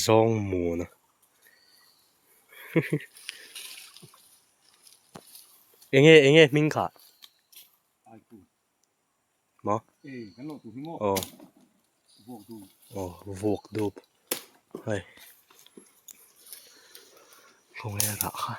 Zawng mun a enge enge hming kha maw aw aw vuak dup hei khawnge a rah kha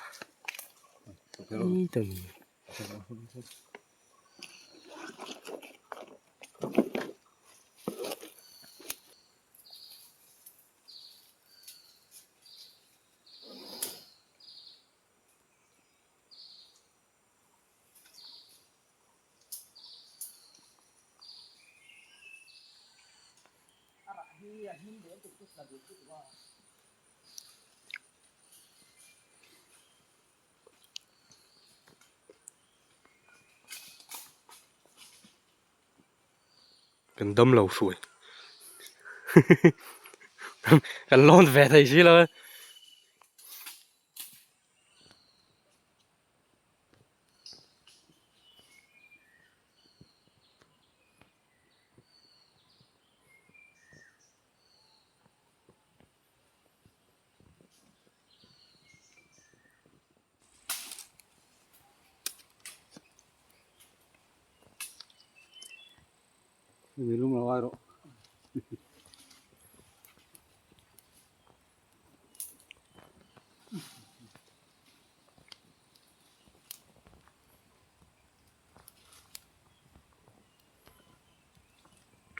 Kan dam lo hruai kan lawn ve thei si lo e.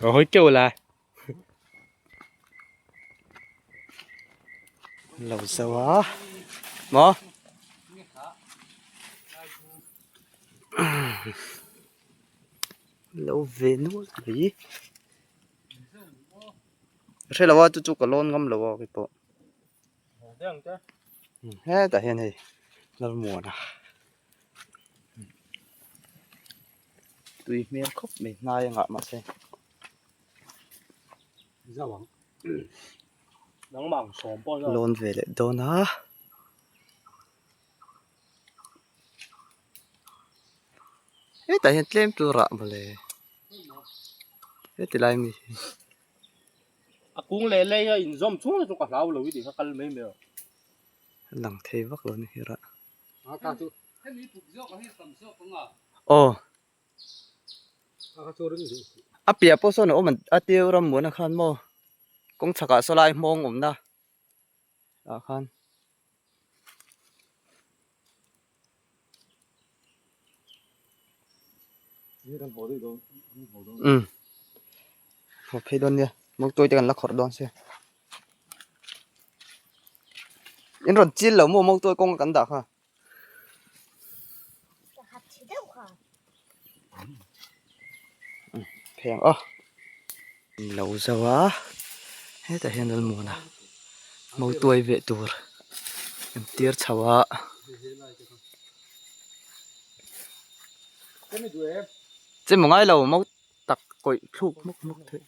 Rồi hối kêu là Lo zo a maw lo ve nual mai ka hre lo a chu chu ka lawn ngam lo a keipawh hetah hian hei Lalmuana tui hmel khawp mai hnai a ngah mahse. Lawn ve leh dawn a hetah hian tlem chu rah mawle heti lai mi hi. A kung leh lei a inzawm chhung chu ka hlau lo i tih kha kal mai mai a. Lang thei vak lo ni hi rah. Aw. A piah pawh sawn a awm a tiu ram muan a khan maw kawng chhakah saw lai hmawng awmna ah khan. Umm haw phei dawn nia mawngtuai te kan la khawrh dawn sia in rawn chil lo maw mawngtuai kawng a kan dah kha. Pheng aw lo zo a hetah hian Lalmuana mautuai veh tur an tir chho a. Che maw ngai lo mau tak kawih thluk hmuk hmuk theih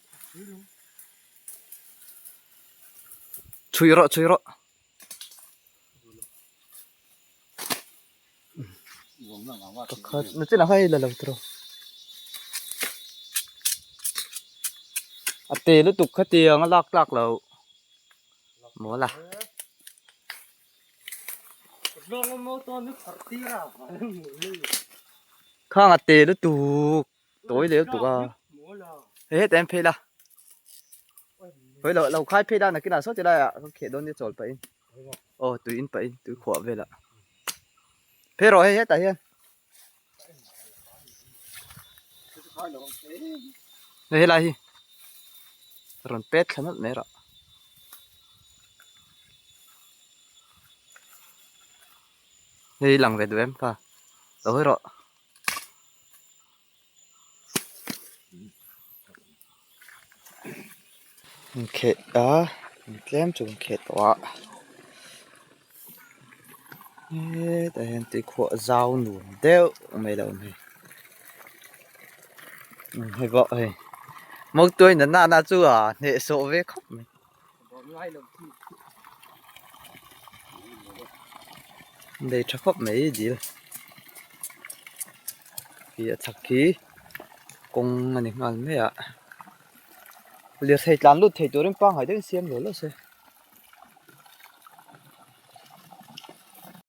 chhui rawh chhui rawh. Pakhat na chin ah khan hei la lo tawh a te lutuk khatiang a lak tlak loh mawl a. Khang a te lutuk tawi leh lutuk a hei hetah hian phei la hawi lo lo khai phei la nakinah saw ti laiah ka kheh dawn nia chawl pahin. Aw tui in pah in tui khuah velah phei rawh hei hetah hian hei helai hi rawn pet thla nawlh mai rawh hei lang ve duh em kha lo hawi rawh. Inkheh a tlem chu inkheh tawh a hetah hian tuikhuah zau nuam deuh mai lo awm hei hei pawh hei mawngtuai natna na chu a hnehsawh ve khawp mai. Nei tha khawp mai dil khi a chhak khi kawng a ni nghal mai a. Lirthei tlan lut thei turin pangngai deuhin siam lo lo se.